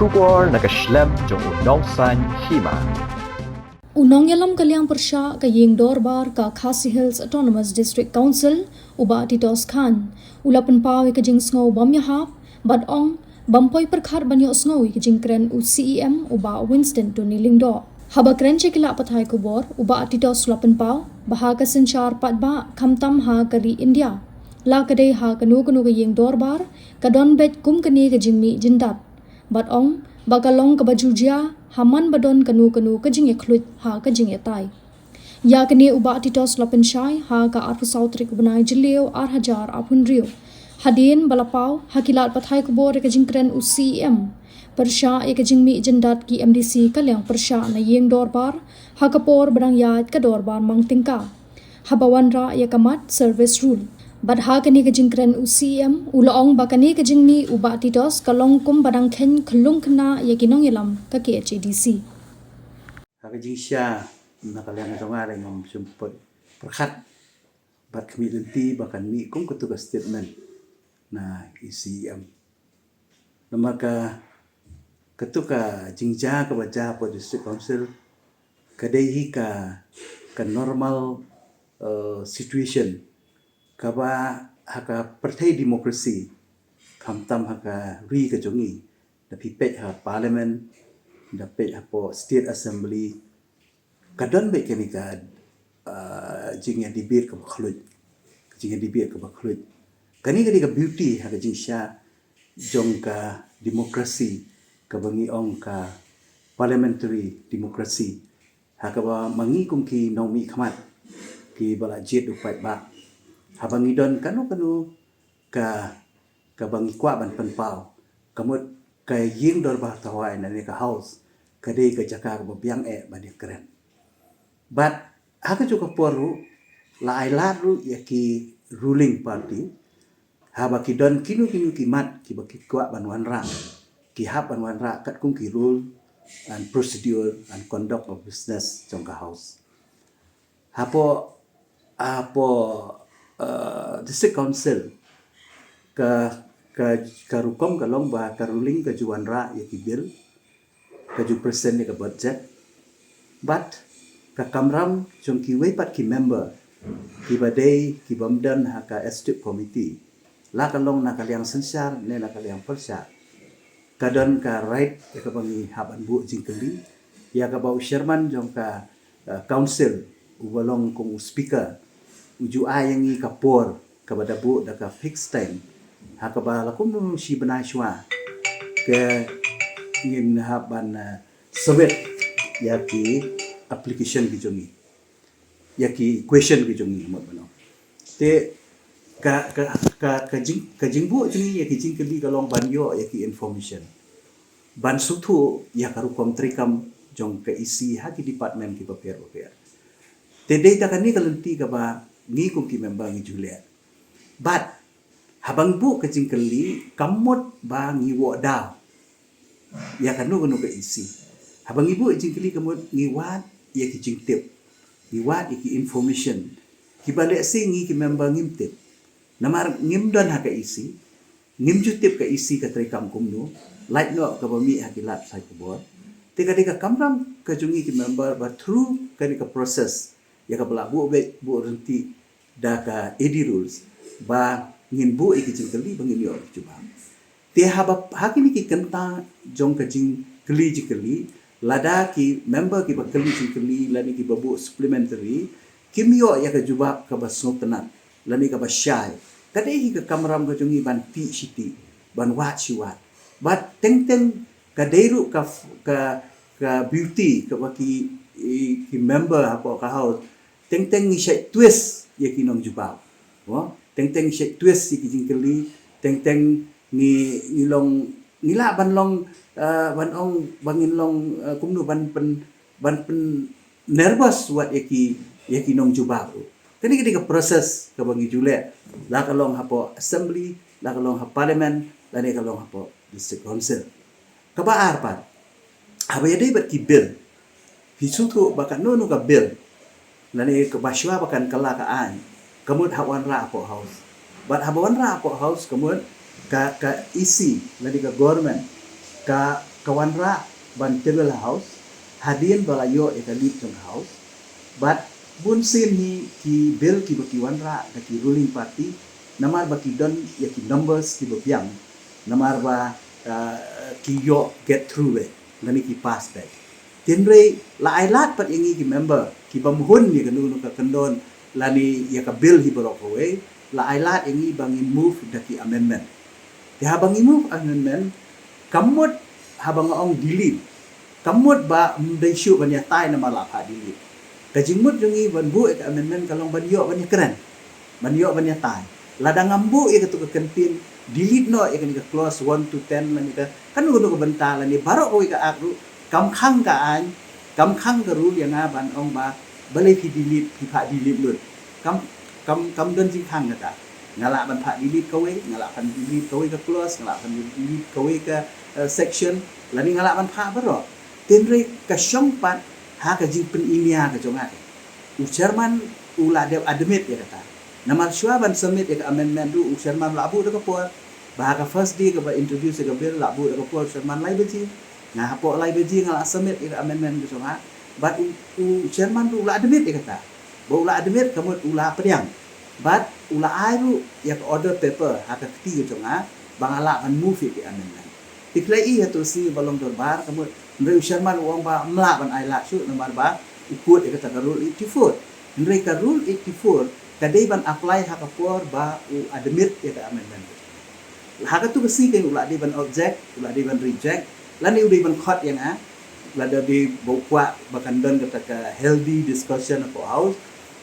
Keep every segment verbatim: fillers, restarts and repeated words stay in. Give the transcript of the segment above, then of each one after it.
Khubor na ka shlem jong u Nongsaiñ Hima. U nongïalam ka liang pyrshah ka ïing dorbar ka Khasi Hills Autonomous District Council, u Bah Titos Khan, u la pynpaw ïa ka jingsngew bym ïahap bad ong bym poi pyrkhat ban ïohsngew ïa ka jingkren u C E M, u Bah Winston Tony Lyngdoh. Haba kren sha ki lad pathai khubor, u Bah Titos u la pynpaw ba ha ka synshar paidbah, khamtam ha ka ri India, la ka dei ha kano kano ka ïing dorbar, ka don beit kum kane ka jingmih jingdat. Bad ong ba ka long kaba ju jia ha man ba don kano kano ka jingïakhluit ha ka jingïatai. Ïa kane u Bah Titos u la pynshai ha ka arphew saw tarik u bnai Jylliew ar hajar arphew hynriew, hadien ba la paw ha ki lad pathai khubor ïa ka jingkren u C E M pyrshah ïa ka jingmih jingdat ki M D C ka liang pyrshah na ïing dorbar ha ka por ba dang ïaid ka dorbar mang tyngka, haba wanrah ïa ka mat service rule. Bad ha kane ka jingkren u C E M u la ong ba kane ka jingmih u Bah Titos ka long kum ba dang kheiñ khyllung khynnah ïa ki nongïalam ka K H A D C. Ha ka jingshisha na ka liang jong nga, ngam shym poi pyrkhat bad khmih lynti ba kan mih kum katu ka statement na i C E M. Namar ka, katu ka jingjia kaba jia hapoh District Council ka dei hi ka, ka normal, eh, situation kaba ha ka pyrthei democracy, khamtam ha ka ri ka jong ngi, da phi peit ha Parliament, da peit hapoh State Assembly, ka don beit kane ka, ah, jingïadebate kaba khluit. Ka jingïadebate kaba khluit. Kane ka dei ka beauty ha ka jingshisha jong ka democracy, kaba ngi ong ka parliamentary democracy. Ha kaba ma ngi kum ki nongmihkhmat kiba la jied u paidbah, haba ngi don kano kano ka, kaba ngi kwah ban pynpaw, ka mut ka ïing dorbar tawai, lane ka House, ka dei ka jaka kaba biang eh ban ïakren. Bad ha kajuh ka por ruh, la ai lad ruh ïa ki ruling party, haba ki don kino kino ki mat kiba ki kwah ban wanrah, ki hap ban wanrah katkum ki rule and procedure and conduct of business jong ka House. Hapoh, hapoh, eh, District Council, ka, ka, ka rukom ka long ba ka ruling ka ju wanrah ïa ki bill, ka ju present ïa ka budget. Bad ka kamram jong kiwei pat ki member kiba dei ki bym don ha ka Executive Committee, la ka long na ka liang synshar ne na ka liang pyrshah, ka don ka right ïa kaba ngi hap ban buh jingkylli, ïa kaba u chairman jong ka, eh, council, uba long kum u speaker, u ju ai ïa ngi ka por kaba da buh da ka fixed time, ha kaba la kumno shi bnai shuwa, ka ngin hap ban, eh, submit ïa ki application ki jong ngi, ïa ki question ki jong ngi, mut ban ong. Te ka, ka, ka, ka jing, ka jingbuh jong ngi ïa ki jingkylli ka long ban ïoh ïa ki information, ban sngewthuh ïa ka rukom treikam jong ka E C ha ki department kiba pher ba pher. Te dei da kane ka lynti kaba ngi kum ki member ngi ju leh. Bad haba ngi buh ka jingkylli, kam mut ba ngi wad ïa kano kano ka E C. Haba ngi buh jingkylli, ka mut ngi wad ïa ki jingtip, ngi wad ïa ki information kiba lehse ngi ki member ngim tip. Namar ngim don ha ka E C, ngim ju tip ka E C ka treikam kumno, lait noh kaba mih ha ki lad pathai khubor. Te ka dei ka kamram ka jong ngi ki member ba through kane ka process, ïa kaba la buh beit buh ryntih da ka A D rules, ba ngin buh ïa ki jingkylli ba ngin ïoh jubab. Te haba ha kine ki kynta jong ka jingkylli jingkylli, lada ki member kiba kylli jingkylli lane kiba buh supplementary kim ïoh ïa ka jubab kaba sngewtynnat lane kaba shai, ka dei hi ka kamram ka jong ngi ban tih shi tih, ban wad shi wad. Bad teng teng ka dei ruh ka, ka, ka beauty kaba ki, ki member hapoh ka House, teng teng ngi shait twist ïa ki nongjubab. Mo, teng teng ngi shait twist ïa ki jingkylli, teng teng ngi, ngi long, ngi lah ban long, eh, ban ong, ban ngin long, eh, kumno ban pyn, ban pyn nervous wat ïa ki, ïa ki nongjubab ruh. Kane ka dei ka process kaba ngi ju leh, la ka long hapoh Assembly, la ka long ha Parliament, lane ka long hapoh District Council. Kaba ar pat, haba ïadei bad ki bill, phi sngewthuh ba kano kano ka bill lane kaba shuwa ba kan kylla ka aiñ, ka mut ha wanrah hapoh House. Bad haba wanrah hapoh House, ka mut ka, ka E C lane ka government ka ka wanrah ban table House hadien ba la ïoh ïa ka lead jong House. Bad bun sien hi ki bill kiba ki wanrah da ki ruling party, namar ba ki don ïa ki numbers kiba biang, namar ba, uh, ki ïoh get through beit lane ki pass beit. Tynrai la ai lad pat ïa ngi ki member ki bym hun ïa kano kano ka kyndon lane ïa ka bill hi baroh kawei, la ai lad ïa ngi ba ngin move da ki amendment. Te haba ngi move amendment, kam mut haba nga ong delete, kam mut ba ym dei shuh ban ïatai namar la phah delete. Ka jingmut jong ngi ban buh ïa ka amendment ka long ban ïoh ban ïakren, ban ïoh ban ïatai. Lada ngam buh ïa kato ka kyntien, delete noh ïa kane ka clause one to ten lane ka kano kano ka bynta lane baroh kawei ka act ruh, kam khang ka aiñ, kam khang ka rule ïa nga ban ong ba balei phi delete, phi phah delete lut. Kam, kam, kam don jingkhang kata. Nga lah ban phah delete kawei, nga lah ban delete kawei ka clause, nga lah ban delete kawei ka, eh, section lane nga lah ban phah baroh. Tynrai ka shong pat ha ka jingpynia ka jong nga. U chairman u la dep admit ïa kata. Namar shuwa ban submit ïa ka amendment ruh u chairman u la buh da ka por. Ba ha ka first day kaba introduce ïa ka bill la buh da ka por u chairman lai baje. Nga hapoh lai baje nga la submit ïa ka amendment ka jong nga. Bad u, u chairman ruh u la admit ïa kata. Ba u la admit ka mut u la pdiang. Bad u la ai ruh ïa ka order paper ha ka kti ka jong nga ba nga lah ban move ïa ka amendment. Te phi la ïohi ha tu shi ba long dorbar ka mut hynrei u chairman u ong ba ym lah ban ai lad shuh namar ba u quote ïa kata ka rule eighty-four. Hynrei ka rule eighty-four ka dei ban apply ha ka por ba u admit ïa ka amendment. Ha katu ka sngi kein u la dei ban object, u la dei ban reject, lane u dei ban khot ïa nga, lada dei ba u kwah ba kan don kata ka healthy discussion hapoh House.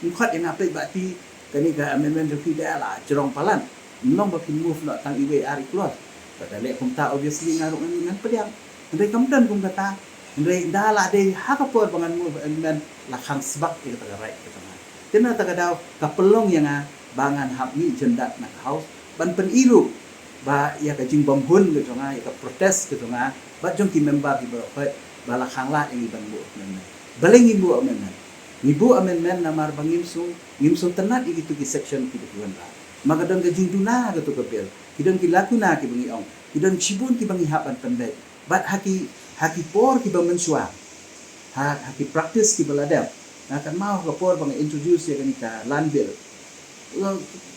Un khot ïa nga peit ba ti kane ka amendment jong phi da la jrong palat. Ym long ba phin move noh tang iwei ar i clause. Lada leh kumta obviously nga ruh ngan, ngan pdiang. Hynrei kam don kum kata. Hynrei da la dei ha ka por ba ngan move amendment la khang sbak ïa kata ka right ka jong nga. Te na kata ka daw ka pynlong ïa nga ba ngan hap mih jyndat na ka House ban pyni ruh ba ïa ka jingbymhun ka jong nga, ïa ka protest ka jong nga bad jong ki member ki baroh khoit ba la khang lad ïa ngi ban buh amendment. Balei ngi buh amendment? Ngi buh amendment namar ba ngim shu, ngim shu tynnat ïa kitu ki section kiba ki wanrah. Ma ka don ka jingduna ha katu ka bill, ki don ki lacuna kiba ngi ong, ki don shibun kiba ngi hap ban pynbeit. Bad ha ki, ha ki por kiba mynshuwa, ha, ha ki practice kiba la dep, nga kynmaw ha ka por ba nga introduce ïa kane ka land bill,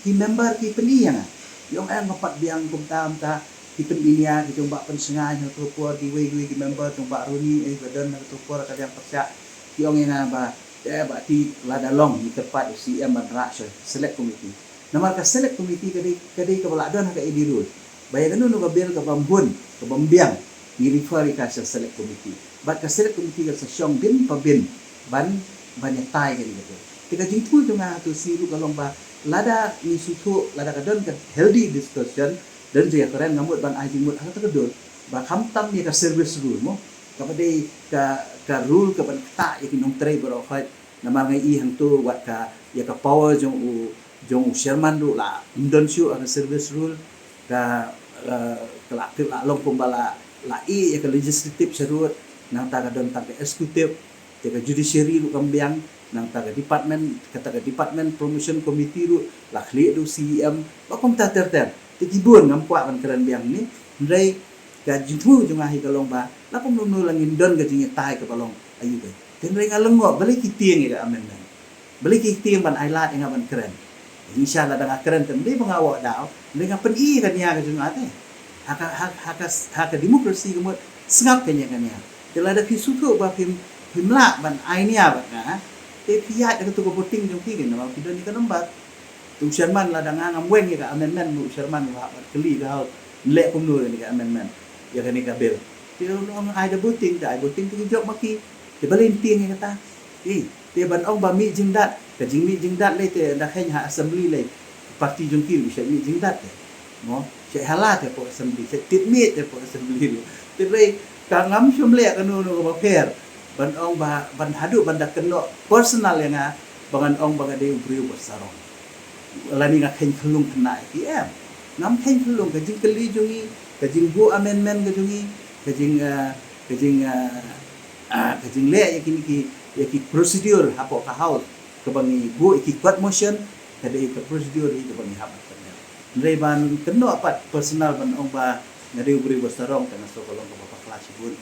ki member ki pyni ïa nga, ki ong, eh, nga pat biang kumta kumta. Ki pyni ïa nga, ki jong Bah Pynsngew ha ka por, kiwei kiwei ki member jong Bah Runi, eh, ba don ha ka por ka liang pyrshah, ki ong ïa nga ba, eh, ba ti lada long ngi kyrpad ïa u C M ban rah sha select committee. Namar ka select committee ka dei, ka dei kaba la don ha ka A D rule. Ba ïa kano kano ka bill kaba ym hun, kaba ym biang, ngi refer ïa ka sha select committee. Bad ka select committee ka sa shong bin pa bin ban, ban ïatai kane ka bill. Te ka jingthmu jong nga ha tu shi ruh ka long ba lada ngi sngewthuh, lada ka don ka healthy discussion, don jingïakren, nga mut ban ai jingmut ha kata ka dur ba khamtam ïa ka service rule mo. Kaba dei ka, ka rule kaban ktah ïa ki nongtrei baroh khoit. Namar nga i hangto wat ka, ïa ka power jong u, jong u chairman ruh la ym don shuh ha ka service rule. Ka, eh, ka la, ka la long kumba la, la i ïa ka legislative sharud, nangta ka don tang ka executive, te ka judiciary ruh kam biang, nangta ka department, kata ka department promotion committee ruh la khlieh da u C E M, ba kumta ter ter. Te ki bun ngam kwah ban kren biang ni, hynrei ka jingthmu jong nga hi ka long ba la kumno kumno la ngin don ka jingïatai kaba long aïu beit. Te hynrei nga lyngngoh balei ki tieng ïa ka amendment. Balei ki tieng ban ai lad ïa nga ban kren. Ngi sha lada nga kren te ym dei ba nga wad daw, hynrei nga pyni ka nia ka jong nga te. Ha ka, ha, ha ka, ha ka democracy ka mut sngap ka nia ka nia. Te lada phi sngewthuh ba phim, phim lah ban ai nia bad nga, te phi ïaid da katu ka voting jong phi, namar phi don ïa ka number. Te u chairman lada nga ngam weng ïa ka amendment, u chairman u hap ban kylli ka House, leh kumno ïa kane ka amendment, ïa kane ka bill. Te u ong ai da voting, te ai voting te ki jop ma ki. Te balei tieng ïa kata? Te, te ban ong ba mih jingdat, ka jingmih jingdat lei te da kheiñ ha assembly lei. Party jong ki u shait mih jingdat te. Mo, shait hala te hapoh assembly, shait tied miej te hapoh assembly. Te lei ka ngam shym leh kano kano kaba pher. Ban ong ba, ban haduh ban da kynnoh personal ïa nga, ba ngan ong ba nga dei u briew ba sarong. Lane nga kheiñ khyllung khynnah ïa ki, em. Ngam kheiñ khyllung, ka jingkylli jong ngi, ka jingbuh amendment ka jong ngi, ka jing, eh, ka jing, eh, ah, ka jingleh ïa kine ki, ïa ki procedure hapoh ka House, kaba ngi buh ïa ki court motion, ka dei ka procedure hi kaba ngi hap ban kynnoh. Hynrei ban kynnoh pat personal ban ong ba, Nga dei u briew ba sarong, te nga sngew ka long kaba bakla shibun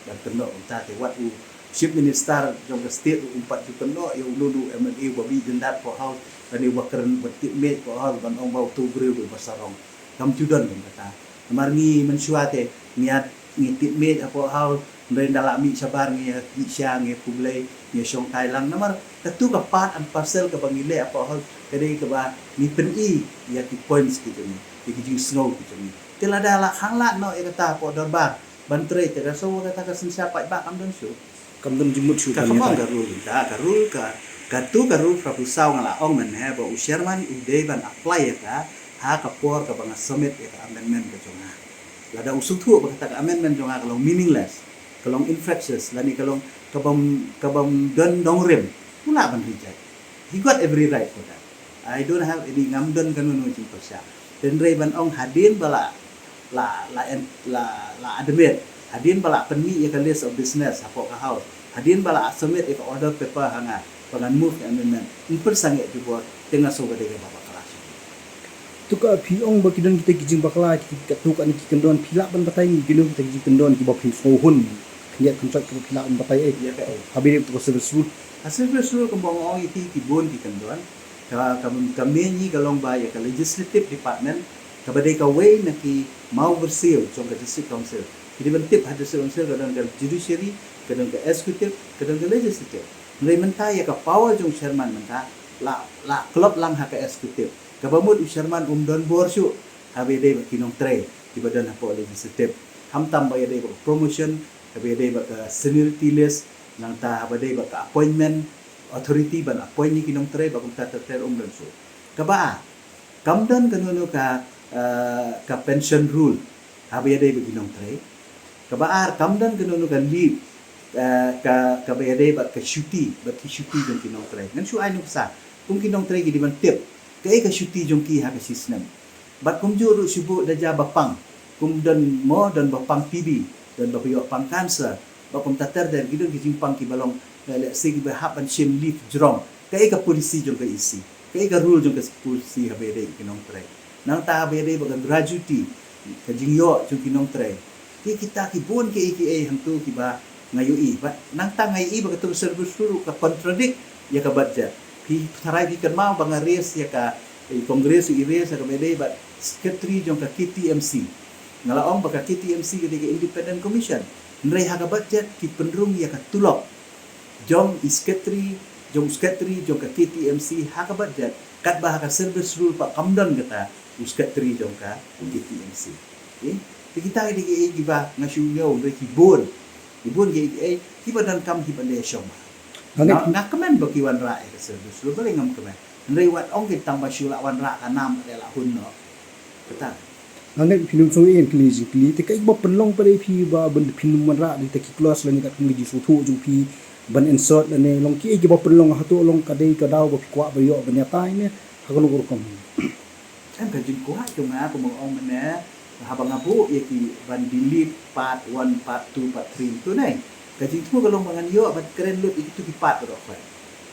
ban kynnoh ïa kata. Te wat u Chief Minister jong ka state ruh um pat ju kynnoh ïa uno uno u MLA uba mih jyndat hapoh House lane uba kren, uba tipmit hapoh House ban ong ba uto u briew uba sarong. Kam ju don kum kata. Namar ngi mynshuwa te ngi ïa, ngi tipmit hapoh House, hynrei ynda la mih shabar ngi ïa ïa sha, ngi ïa khublei, ngi ïa shongkai lang. Namar katu ka part and parcel kaba ngi leh hapoh House, ka dei kaba ngi pyni ïa ki points ki jong ngi, ïa ki jingsngew ki jong ngi. Te lada la khang lad noh ïa kata hapoh dorbar ban trei, te ka sngew kata ka synshar paidbah kam don shuh. Kam don jingmut shuh. Ka ban kham ïa ong ka rule, ka, ka rule ka, katu ka rule phra phew saw nga la ong mynne ba u chairman u dei ban apply ïa ka ha ka por kaba nga submit ïa ka amendment ka jong nga. Lada u sngewthuh ba kata ka amendment jong nga ka long meaningless, ka long infractious, lane ka long kabym, kabym don nongrim, u lah ban reject. He got every right for that. I don't have any, ngam don kano kano jingpyrshah. Hynrei ban ong hadien ba la, la, la, en-, la, la admit, hadien ba la pynmih ïa ka list of business hapoh ka House, hadien ba la submit ïa ka order paper ha nga ba ngan move ïa amendment, ym pyrsangeh jubor, te nga sngew ba dei kaba bakla shibun. To ka phi ong ba ki don kita ki jingbakla, ki, katu kane ki kyndon, phi lah ban batai ngi kino kita ki jingkyndon kiba phin sngewhun, khyndiat khynsoit kiba phi lah ban batai, eh? Ïa ka, eh. Haba ïadei bad ka service rule. Ka service rule kumba nga ong ïa ki, ki bun ki kyndon. Ka, ka, ka main hi ka long ba ïa ka legislative department, kaba dei kawei na ki mawbyrsiew jong ka district council. Ki dei ban tip ha district council ka don ka judiciary, ka don ka executive, ka don ka legislative. Hynrei mynta ïa ka power jong chairman mynta la, la klop lang ha ka executive. Kaba mut u chairman um don bor shuh haba ïadei bad ki nongtrei kiba don hapoh legislative. Khamtam ba ïadei bad ka promotion, haba ïadei bad ka seniority list, nangta haba ïadei bad ka appointment authority ban appoint ïa ki nongtrei, ba kumta ter ter um don shuh. Kaba ar, kam don kano kano ka, eh, ka pension rule haba ïadei bad ki nongtrei. Kaba ar, kam don kano kano ka leave, eh, ka, kaba ïadei bad ka shuti, bad ki shuti jong ki nongtrei. Ngan shu ai nuksa, kum ki nongtrei ki dei ban tip kaei ka shuti jong ki ha ka shi snem. Bad kumjuh ruh shu buh da jia ba pang, kum don mo, don ba pang T B, don ba ïoh pang cancer, ba kumta ter ter, ki don ki jingpang kiba long, eh, lehse kiba hap ban shim leave jrong. Kaei ka policy jong ka E C, kaei ka rule jong ka policy haba ïadei ki nongtrei. Nangta haba ïadei bad ka gratuity, ka jingïoh jong ki nongtrei. Ki kita ki bun kiei kiei hangto kiba nga ïohi. Bad nangta nga ïohi ba katu ka service rule ka contradict ïa ka budget. Phi tharai phi kynmaw ba nga raise ïa ka, eh, Congress i raise ïa kaba ïadei bad secretary jong ka K T M C. Nga la ong ba ka K T M C ka dei ka independent commission. Hynrei ha ka budget ki pynrung ïa ka tulop jong i secretary, jong secretary jong ka K T M C ha ka budget, katba ha ka service rule pat kam don kata u secretary jong ka K T M C. Okey? Te kita ki dei kiei kiba nga shu ïohi, hynrei ki bun, ki bun kiei kiei kiba donkam kiba leh shong bha. Nga, nga kmen ba ki wanrah ïa ka service rule, balei ngam kmen? Hynrei wat ong ki tang ba shu la wanrah ka nam, ka la hun noh. Kata. Nga ngeit phin ym sngewthuh ïa kine ki jingkylli, te kaei ba pynlong pat ïa phi ba ban phin ym wanrah da kita ki clause lane katkum ki jingsngewthuh jong phi ban insert lane long kiei kiba pynlong, hato long ka dei ka daw ba phi kwah ba ïoh ban ïatai ne ha kano ka rukom? Em, ka jingkwah jong nga kumba nga ong mynne, haba nga buh ïa ki ban delete part one, part two, part three tu ne. Ka jingthmu ka long ba ngan ïoh ban kren lut ïa kitu ki part baroh khoit.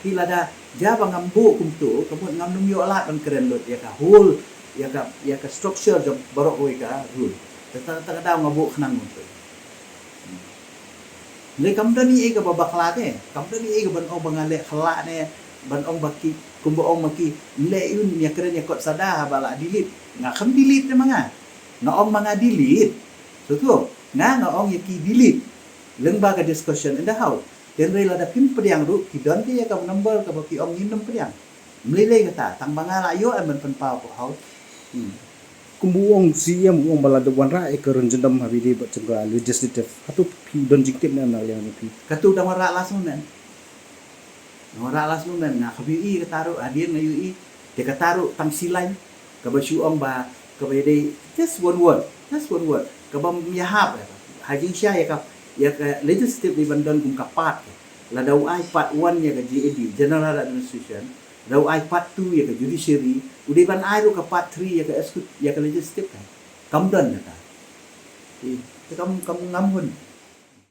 Phi, lada jia ba ngam buh kumtu, ka mut ngam nym ïoh lad ban kren lut ïa ka whole, ïa ka, ïa ka structure jong baroh kawei ka rule. Te kata, kata ka daw nga buh khnang kumtu. Hynrei kam don ei ei kaba bakla te, kam don ei ei kaba ban ong ba nga leh khyllah ne, ban ong ba ki, kumba ong ma ki, leh ïa un ïa kren ïa kot sada haba la delete. Nga khlem delete te ma nga. Nga ong ma nga delete. Sngewthuh, nga, nga ong ïa ki delete lyngba ka discussion in the House. Hynrei lada phim pdiang ruh, ki don te ïa ka number kaba ki ong ngin nym pdiang. Ym lei lei kata, tang ba nga la ïoh em ban pynpaw hapoh House. Hmm. Kumba u ong C E M, u ong ba la dep wanrah ïa ka rynjyndam haba ïadei bad jong ka legislative. Hato phi don jingtip ne em na liang jong phi? Katu dang wanrah last moment. Dang wanrah last moment, nga khlem ïohi kata ruh, hadien nga ïohi. Te kata ruh tang shi lain, kaba shu ong ba, kaba ïadei, just one word, just one word, kaba ym ïahap, eh, ha jingshisha ïa ka, ïa ka legislative dei ban don kum ka part, eh. Lada u ai part one ïa ka G A D, General Administration, lada u ai part two ïa ka Judiciary, u dei ban ai ruh ka part three ïa ka execu-, ïa ka legislative, eh. Kam don kata. Eh, te kam, kam ngam hun.